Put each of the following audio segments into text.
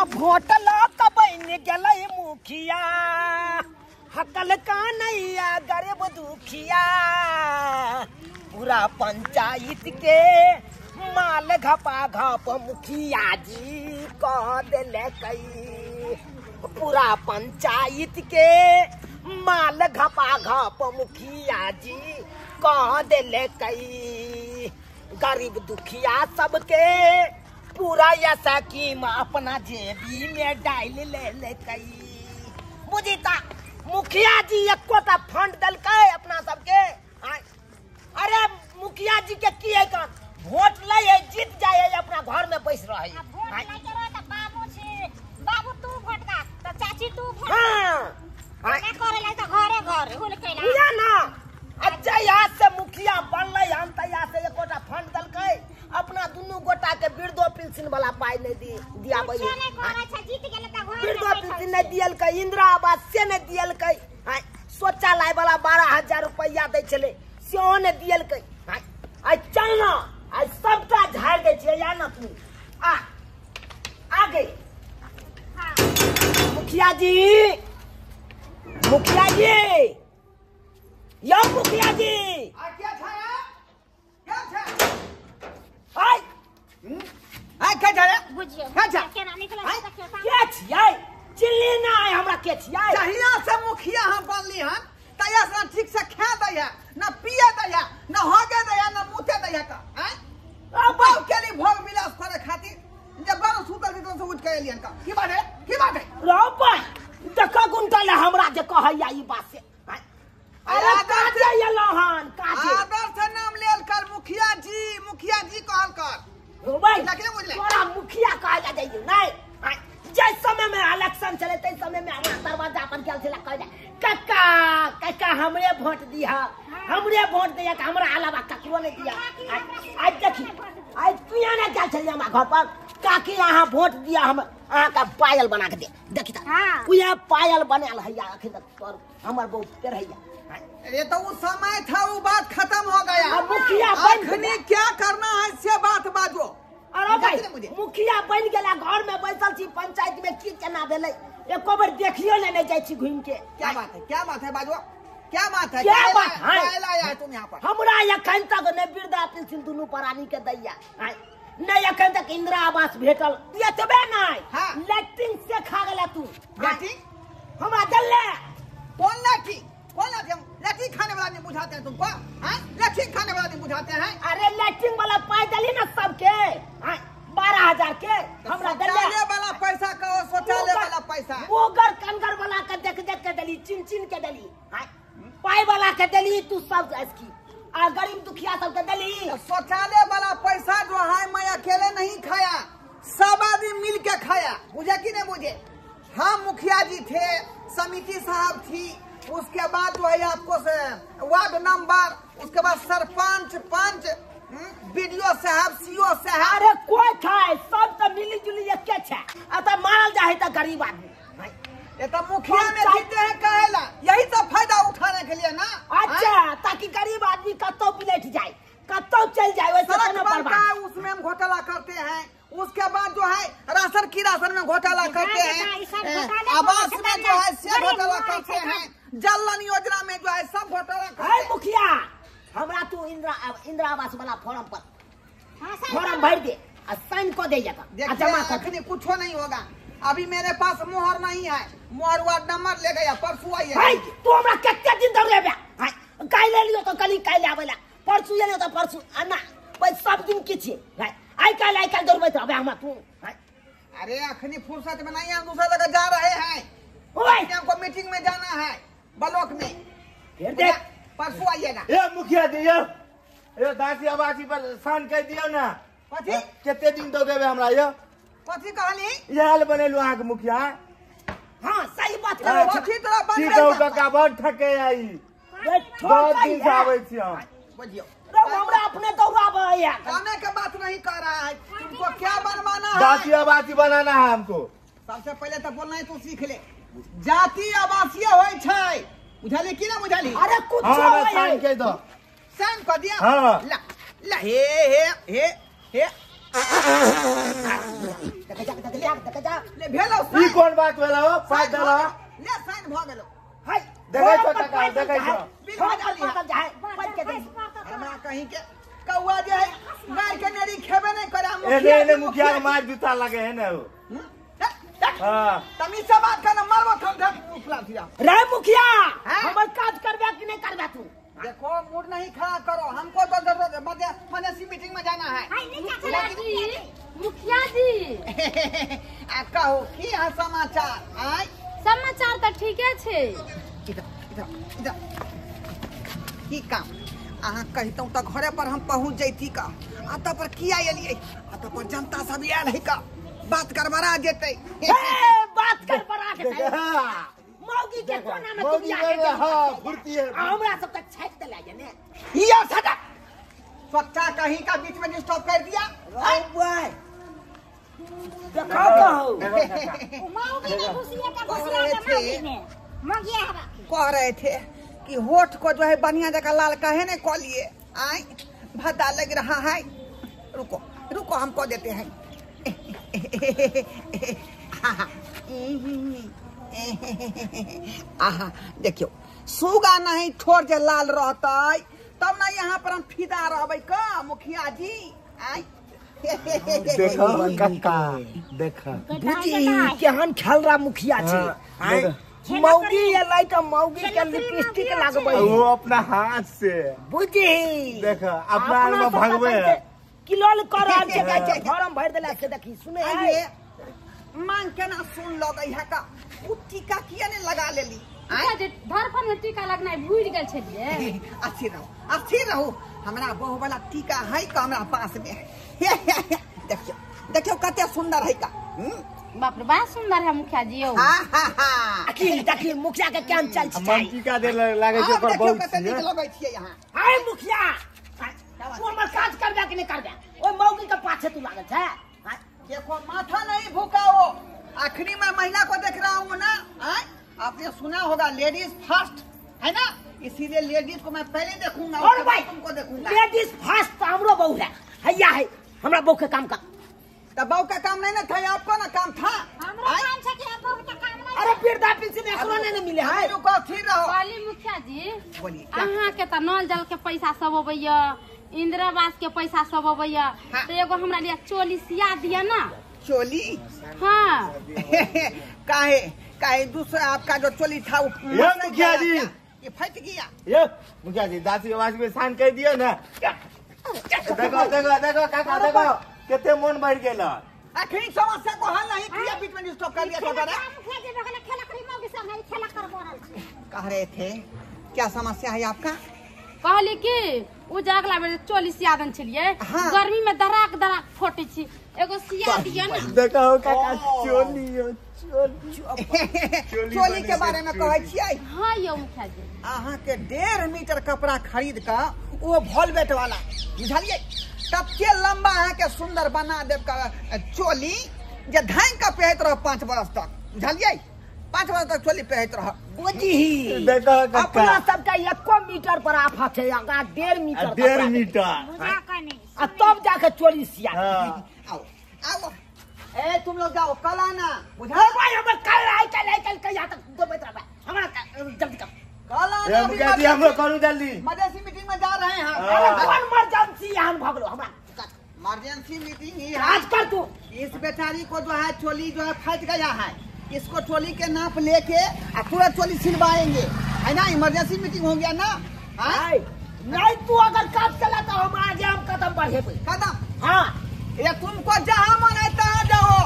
आ वोट लऽ कऽ बनि गेलै मुखिया, हकल कानैया गरीब दुखिया। पूरा पंचायत के माल घपा घप मुखिया जी कह देलकै। पूरा पंचायत के माल घपा घप मुखिया जी कह देलकै। गरीब दुखिया सबके पूरा स्कीम अपना जेबी में डाल लेलकै। बुझी ता मुखिया जी एकोटा फंड देलकै अपना सबके। अरे मुखिया जी के की है का वोट ले है, जीत जाए है, अपना घर में बैस रहे। वोट ले के रह त बाबू छी, बाबू तू वोट दा त चाची तू वोट। हां ना करे ला त घरे घर हुल केला बुझा ना। अच्छा यहाँ से मुखिया बनलै हम त यहाँ से एकोटा फंड देलकै अपना दुनू गोटा के वृद्धो पेंशन वाला पाई नहीं दियाबै। जीत गेलै त घर वृद्धो पेंशन नहीं दियलकै, इंदिरा आवास से नहीं दियलकै, शौचालय वाला 12,000 रुपया दै छलै सेहो नहीं दियलकै। आइ चल ना, आइ सबटा झाड़ि दै छियै। या ना तू आ आ गई। मुखिया जी, मुखिया जी, यौ मुखिया जी। आ क्या छै? क्या छै? आइ आइ क्या छै रे? बुझियौ अच्छा केना निकलै छै? के छियै? चिल्ली ना हमरा के छियै? जहिया से मुखिया हम बनली हन तहिया से ठीक से खा दै है ना, पिए दै है ना, हगे दै है ना, मुते दै है का। हैं अब के लिए भोग विलास करे खातिर जब बारो सुतल छी से उठ के एलियन का की बात है? की बात है? रौ देखो गुंटल हमरा जे कहैया ई बात से। अरे काजे एलौ हन? काजे आदर से नाम लेल कर मुखिया जी, मुखिया जी कहल कर। भाई लेकिन बुझले तोरा मुखिया कहल जाइयो नहीं। जै समय में इलेक्शन चले तै समय में हमरा दरवाजा पर गेल छला कहला काका काका हमरे वोट दिहा, हमरे वोट दिया, हमरा अलावा ककरो नहीं दिया। आज देखी आज तू यहाँ ना गेल छलियै हमरा घर पर, काकी अहाँ वोट दिया हम अहाँ का पायल बना के दे। देखी त उहे पायल बनायल हैया अखन तक तोर हमर बहुत पेरहैया। अरे तो वो समय था, वो बात खत्म हो गया। अब मुखिया बन क्या करना है से बात बाजो। अरे भाई मुखिया बन गेला, घर में बैसल छी, पंचायत में की केना भेलै एको बेर देखियो ले नहीं जाइ छी घूम के। क्या बात है? क्या बात है बाजो? क्या बात है? क्या बात है? आया तुम यहाँ पर? हमरा एखन तक नहि वृद्धा पेंशन दुनू प्राणी के दैया, नहीं एखन तक इंदिरा आवास भेटल। एतबे नहीं, लैट्रिन से खा गेला तू। लैट्रिन हमरा देले? कौन लैट्रिन? कौन लाठी? लाठी खाने वाला नहीं बुझाते हैं तुमको? हैं? लाठी खाने वाला नहीं बुझाते हैं? अरे लैट्रिन वाला पाई दली ना सबके 12,000 के हमरा दले। शौचालय वाला पैसा कहो, शौचालय वाला पैसा मोगर कनगर वाला के देख देख के दली, चिन चिन के दली, पाई वाला के दली तू सब इसकी आ गरीब दुखिया सब के दली। शौचालय वाला पैसा जो है मैं अकेले नहीं खाया, सब आदमी मिल के खाया। बुझे कि नहीं बुझे? हम मुखिया जी थे, समिति साहब थी, उसके बाद जो है आपको वार्ड नंबर, उसके बाद सरपंच, पंच, बीडीओ साहब, सीओ साहब। अरे कोई खाए सब तो मिली जुली एके छै। आ त मारल जाए त गरीब आदमी। ये तो मुखिया में जीते हैं कहेला, यही तो फायदा उठाने के लिए ना। अच्छा, ताकि गरीब आदमी कतौ बिलट जाए, कतौ चल जाए, वैसे सड़क बनता है उसमें हम घोटाला करते हैं, उसके बाद जो है राशन की राशन में घोटाला करते हैं, आवास में जो है से घोटाला करते हैं, जल योजना में जो है सब घोटाला करते हैं। मुखिया हमरा तू इंदिरा आवास वाला फॉर्म पर फॉर्म भर दे आ साइन को दे जाता। जमा कर कुछ नहीं होगा, अभी मेरे पास मोहर नहीं है, मोहर वार्ड नंबर ले गया, परसों आई है। तू हमरा कितने दिन दौड़ेबे? काल्हि ले लियो तो कल काल्हि आबेला, परसों ले लियो तो परसों ना, सब दिन की छियै आई काल्हि दौड़बैत रहबे हमरा तू। अरे अखनी फुर्सत में नहीं, हम दूसरा जगह जा रहे हैं, हमको मीटिंग में जाना है ब्लॉक में, फिर देख परसों आइएगा। ए मुखिया जी यो ए दासी आवासी पर साइन कर दियो ना। कथी कते दिन दौड़ेबे हमरा यो? कथी कहली? इहल बनेलु अहाँ के मुखिया। हां सही बात करै कथी तोरा बनबे? की कहू काका बड़ ठके आई, बहुत दिन से आबै छी हम। बुझियो हमरा अपने दौड़ाबै है, खाने के बात नहीं कर रहा है। तुमको क्या बनवाना है? जाति आवासी बनाना है हमको। सबसे पहले तो बोलना है तू सीख ले, जाति आवासीय होय छै, बुझली की ना बुझली? अरे कुछ होय साइन कर दो। साइन कर दिया? हां ला ला हे हे हे हे देख जा देख जा देख जा ले भेलो। ई कोन बात भेलो? पाइ देला ले साइन भ गेलो। हाय देखै छौ टका, देखै छौ। बिल भऽ जाय पाइ के दे। हमरा कहीं के कौआ जे है गाय के नेरी खेबे नहीं करे। एने एने मुखिया के मार जूता लगे है ने। हां तमीज से बात करना, मारबो थम थम उपला दिया। रे मुखिया हमर काज करबे कि नहीं करबे तू? देखो मूड नहीं खड़ा करो, हमको तो जरूरत मदेशी मीटिंग में जाना है। मुखिया जी आ कहो की है समाचार? आय समाचार त ठीके छै। इधर इधर इधर की काम? अहाँ कहितौं त घरे पर हम पहुंच जैती का। आ त पर किया एलियै? आ त पर जनता सब आयल है का, बात गड़बड़ा जेतै। ए बात गड़बड़ा जेतै। मौगी के कोना में तुम जाके हां फुर्ती है। हमरा सब त छाट देला ये ने। ये सदा स्वच्छता कहीं का बीच में डिस्टर्ब कर दिया। रे भाई देखो कहो मौगी ने घुसिया का घुसिया के मौगी ने मौगी हवा कह रहे थे कि होठ को जो है बढ़िया जगह लाल काहे ने कह लिए। आय भद्दा लग रहा है। रुको रुको हम कह देते हैं। आहा देखियो सुगा नहीं ठोर जे लाल रहता तब ना यहाँ पर हम फिदा रहबै का मुखिया जी। आय देखो कक्का देखो बुझी केहन खेल रहा मुखिया छी। मौगी एलै त मौगी के लिपस्टिक लगबै वो अपना हाथ से। बुझी देखो अपना में भगवे है किलोल कर रहल छै। कहै छै फॉर्म भरि देला से देखी सुने है मांग के ना सुन लगै है का उ टीका किया ने लगा लेली। आय जे धरफन में टीका लगनाइ भूल गेल छलियै। अच्छी रहो अच्छी रहो, हमरा बहु वाला टीका है का हमरा पास में। देखियो देखियो कते सुंदर है का। बाप रे बड़ा सुंदर है मुखिया जी यौ। हां हां हां अखिल देखी मुखिया के केहन चल छै। हम टीका दे लागे छै पर बहुत कते नीक लगै छै यहां। आय मुखिया तू हमर काज करबे कि नहीं करबे? ओय मौगी के पाछे तू लागल छै। देखो माथा नहीं भुकाओ, आखिरी में महिला को देख रहा हूँ ना। आपने सुना होगा लेडीज फर्स्ट है ना, इसीलिए लेडीज को मैं पहले देखूंगा और भाई तुमको देखूंगा। लेडीज फर्स्ट तो हमरो बहू है। हैया है हमरा बहू के काम का। तो बहू का काम नहीं ना था, आपको ना काम था। हमरो काम छै कि बहू के काम नहीं। अरे वृद्धा पेंशन एकरो नहीं मिले है। रुको फिर रहो। कहली मुखिया जी बोलिए अहाँ के त नल जल के पैसा सब अबैया, इंदिरा आवास के पैसा सब अबैया, तो एगो हमरा लिए चोली सिया दिया ना। चोली? हाँ। काहे काहे दूसरा आपका जो चोली था वो ये मुखिया जी ये फट गया। ये मुखिया जी दासी आवाज में साइन कर दियो ना। देखो देखो देखो काका देखो कितने मन बढ़ गेल। आखिरी समस्या को हल नहीं किया, बीच में स्टॉप कर दिया। मुखिया जी बगल खेला करी मौगी संग है खेला कर बोलल कह रहे थे। क्या समस्या है आपका? कहली कि उ जागला बेर चोली सिया दन छलियै। हाँ। गर्मी में दराक दराक फोटे छी, एगो सिया दिया ना। देखो काका चोली चोली चोली के बारे में कहै छियै। हां यौ मुखिया जी अहाँ के 1.5 मीटर कपड़ा खरीद का वो वॉलवेट वाला बुझलियै तब के लंबा अहाँ के सुंदर बना देब का चोली जे धान का पहिरत रह 5 बरस तक बुझलियै। 5 बरस तक चोली पहिरत रह। बुझी देखो अपना सबके 1 मीटर पर आफत है, आगा 1.5 मीटर 1.5 मीटर आ तब जाके चोली सिया। आओ आओ ए तुम लोग जाओ कल आना बुझा भाई। हम कल आइ कल आइ कल कहिया तक देबैत रहबै हमरा जल्दी कर कल आना। मुखिया जी हम लोग करू जल्दी, मदेशी मीटिंग में जा रहे हैं। अरे कौन इमरजेंसी हम भगलो हमरा इमरजेंसी मीटिंग ही है आज कर तू। इस बेचारी को जो है चोली जो है फट गया है, इसको चोली के नाप लेके और पूरा चोली सिलवाएंगे है ना। इमरजेंसी मीटिंग हो गया ना। नहीं तू अगर काज चला तो हम आगे हम कदम बढ़ेबै कदम। हाँ ये तुमको जहाँ मन है तहाँ जाओ,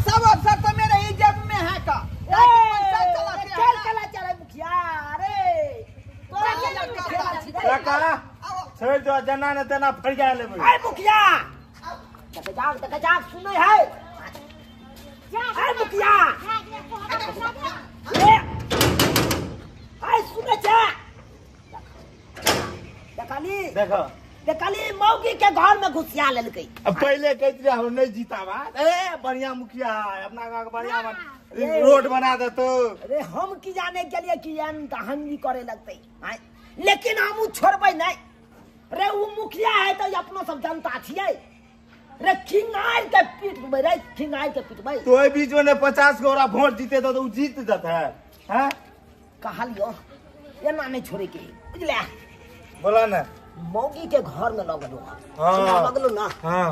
सब अफसर तो मेरे ही जेब में है का। चल चला चला मुखिया अरे काका छोड़ दो जना ने तेना फरिया लेबै। आय मुखिया देख जाग देख जाग सुनै है। आय मुखिया ए आय सुनै छै। देखली देखो देखली मौगी के घर में घुसिया लेलकै। अब पहले कहैत रहे हम नहीं जीताबा, ए बढ़िया मुखिया है अपना गांव के बढ़िया रोड बना देतो। अरे हम की जाने गेलिए कि एन दहंगी करे लगतै, लेकिन हम उ छोड़बै नहीं। रे उ मुखिया है तो अपनो सब जनता छियै। रे खिंगार के पीटबै रे, खिंगार के पीटबै। तो ओहि बीच में 50 गोरा वोट जीते तो उ जीत जाता है। हैं कहलियो एना नहीं छोड़े के, बुझले? बोला ना। मौगी के घर में लगलो। हां लगलो ना। हां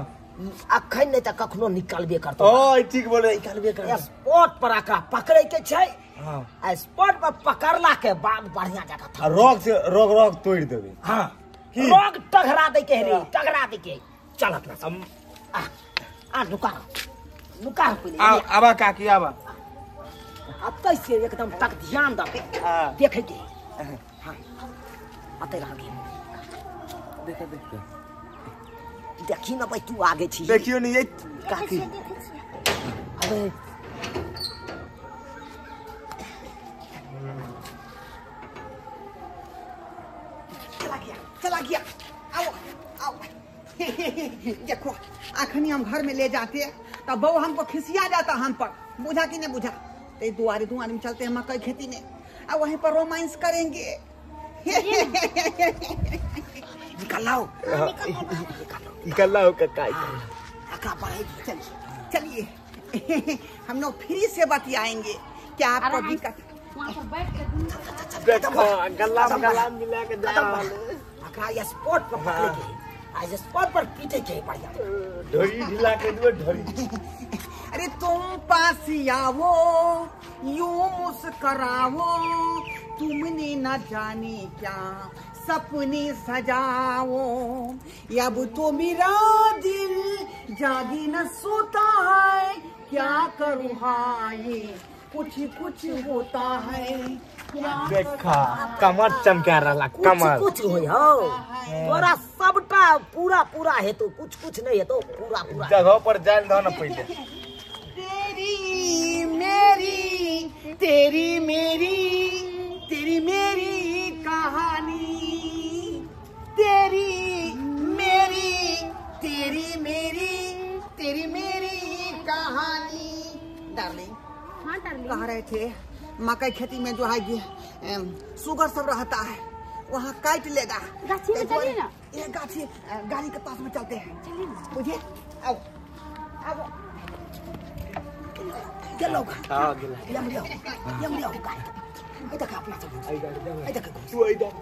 अखन नहीं त कखनो निकलबे करतो। ओ ठीक बोले, निकलबे करतो। स्पॉट पर आका पकड़े के छै। हां आ स्पॉट पर पकड़ला के बाद बढ़िया जगह था। रोग से रोग रोग तोड़ देबे। हां रोग टघरा दे के रे, टघरा दे के। चल अपना सब आ आ नुका नुका पहिले। आ आबा काकी आबा। अब कैसे एकदम तक ध्यान दे देखे के। हां आते रह के देख देख देखी ना भाई, तू आगे छी। देखियो नहीं ये काकी। अबे चला गया, चला गया। आओ आओ। देखो आखनी हम घर में ले जाते तब बहू हमको खिसिया जाता हम पर, बुझा कि नहीं बुझा? तो दुआरे दुआरे में चलते हैं मकई खेती में और वहीं पर रोमांस करेंगे। निकल लाओ, निकल लाओ काका। काका बढ़ेगी। चलिए चलिए हम लोग फ्री से बतियाएंगे। क्या आपको दिक्कत? वहाँ पर बैठ के देखो गल्ला गल्ला मिला के जा काका स्पॉट पर पकड़े के, आज स्पॉट पर पीटे के बढ़िया। ढोरी ढिला के दो ढोरी। अरे तुम पास आओ यूं मुस्कराओ, तुमने न जाने क्या सपने सजाओ, अब तो मेरा दिल जागे न सोता है, क्या करूँ हाय कुछ कुछ होता है। देखा कमर चमका रहा, कमर कुछ होय हो तोरा सबटा पूरा पूरा है तो कुछ कुछ नहीं है तो पूरा पूरा जगह पर जान दो ना पहले। तेरी मेरी तेरी मेरी तेरी मेरी कहानी, तेरी मेरी तेरी मेरी तेरी मेरी कहानी। डार्लिंग। हाँ डार्लिंग। कह रहे थे मकई खेती में जो है ये शुगर सब रहता है, वहाँ काट लेगा। गाछी में चलिए ना। ये गाछी गाड़ी के पास में चलते हैं। बुझे? आओ आओ चलो। हां गेला। यम यम यम गाड़ी देख अपना सब। आई देख तू आई देख।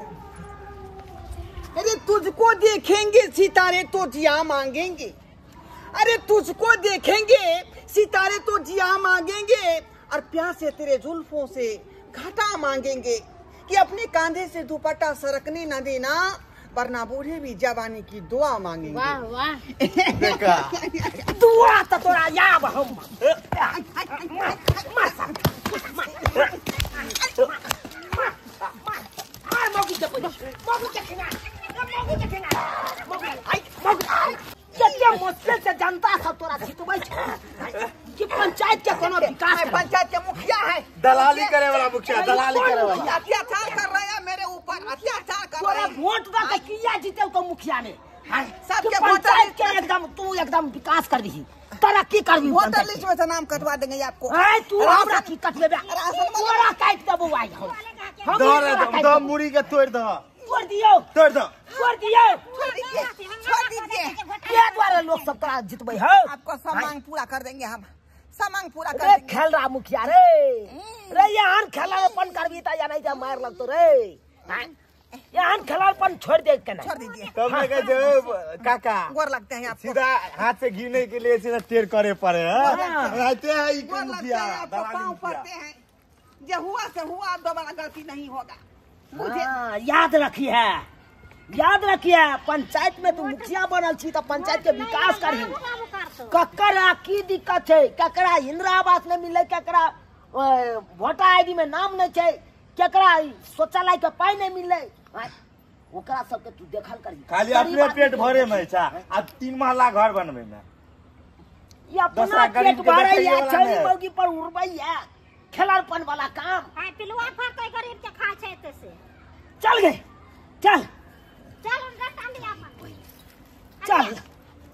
अरे तुझको देखेंगे सितारे तो जिया मांगेंगे, अरे तुझको देखेंगे सितारे तो जिया मांगेंगे, और प्यासे तेरे जुल्फों से घाटा मांगेंगे, कि अपने कांधे से दुपट्टा सरकने न देना, वरना बूढ़े भी जवानी की दुआ मांगेंगे। वाह वाह। देखा दुआ तो तोरा याब हम मार मौगी के मौगी के खिना मौगी के खिना मौगी आई मौगी के मुश्किल से जनता सब तोरा जीतबै छै कि पंचायत के कोनो विकास। पंचायत के मुखिया है, दलाली करे वाला मुखिया, दलाली करे वाला। अत्याचार कर रहे हैं मेरे ऊपर, अत्याचार कर रहे हैं। तोरा वोट द के किया जीते तो मुखिया ने सबके पंचायत के एकदम तू एकदम विकास कर दही, तरक्की कर दी। वोटर लिस्ट में से नाम कटवा देंगे आपको। ए तू हमरा की कटवेबे? तोरा काट देबो आई हम। दो दो मुड़ी के तोड़ दो, तोड़ दियो, तोड़ दो, तोड़ दियो, छोड़ दीजिए, छोड़ दीजिए। ये द्वारा लोग सब तोरा जितबै हो। आपको सब मांग पूरा कर देंगे हम, सब मांग पूरा कर देंगे। खेल रहा मुखिया रे रे, यहाँ खेलापन करबी त या नहीं त मार लगतो रे। यहाँ खेलापन छोड़ दे के ना, छोड़ दीजिए। तब मैं कह दे काका गोर लगते हैं आपको, सीधा हाथ से गिरने के लिए सीधा टेर करे पड़े रहते हैं। ई मुखिया पाँव पड़ते हैं, जो हुआ से हुआ, दोबारा गलती नहीं होगा। मुझे याद रखी है, याद रखिए पंचायत में तू मुखिया बनल छी त पंचायत के विकास करही। ककरा की दिक्कत है? ककरा इंदिरा आवास नहीं मिले, ककरा वोटर आईडी में नाम नहीं छै, ककरा शौचालय के पाई नहीं मिले, ओकरा सबके तू देखल करही। खाली अपने पेट भरे में छा आ 3 महला घर बनबे में। ई अपना पेट भरे या छौरी मौगी पर उड़बै या खेलरपन वाला काम। हां पिलुआ फरतै गरीब के खाय छै एते से। चल गए, चल चल उनका टांग अपन चल।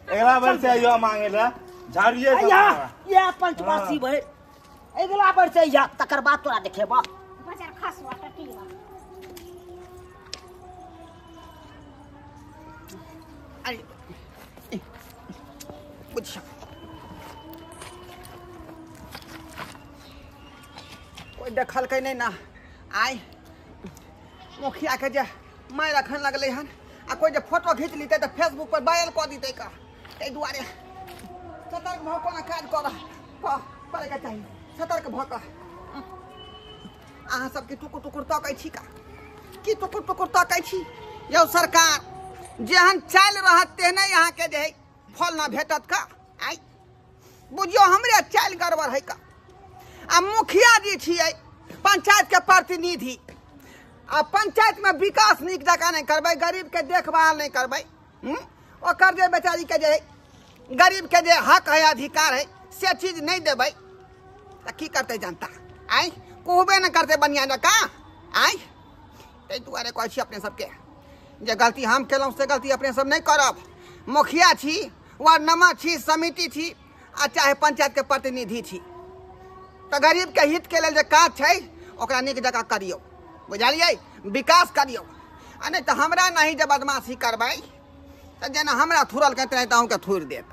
अगला बार से आइयो मांगे ला झाड़िए या या पंचवासी भर अगला बार से या तकर बाद तोरा देखेबा। बाजार खसवा टटीवा। अरे बुझियो कोई देखलकै नहीं ना। आइ मुखिया के जे मारि अखन लगलै हन आ कोई जे फोटो घीच लीतै तऽ फेसबुक पर वायरल कऽ दितै का, ताहि दुआरे सतर्क भऽ कोना काज करैके चाही, सतर्क भऽ कऽ। अहाँ सबके टुकुर टुकुर तकै छी का, की टुकुर टुकुर तकै छी यौ सरकार? जेहन चालि रहत तेहने अहाँके जे है फल न भेटत का। आइ बुझियौ हमरे चालि गड़बड़ है का। आ मुखिया जी छियै पंचायत के प्रतिनिधि, आ पंचायत में विकास नीक जकाँ नहीं करबै, गरीब के देखभाल नहीं करबै, ओकर जे बेचारी के जे गरीब के जे हक है अधिकार है से चीज नहीं देबै तऽ की करतै जनता? आइ कहबे नहि करतै बढ़िआँ जकाँ। आइ ताहि दुआरे कहै छी अपने सबके जे गलती हम केलहुँ से गलती अपने सब नहीं करब। मुखिया छी, वार्ड नंबर छी, समिति छी आ चाहे पंचायत के प्रतिनिधि छी, तऽ गरीब के हित के लेल जे काज छै ओकरा नीक जकाँ करियौ, बुझलियै? विकास करियौ। आ नहि तऽ हमरा नहीं जे बदमाशी करबै तऽ जेना हमरा थुरलकै तेनाहिते अहूँके थुरि देत।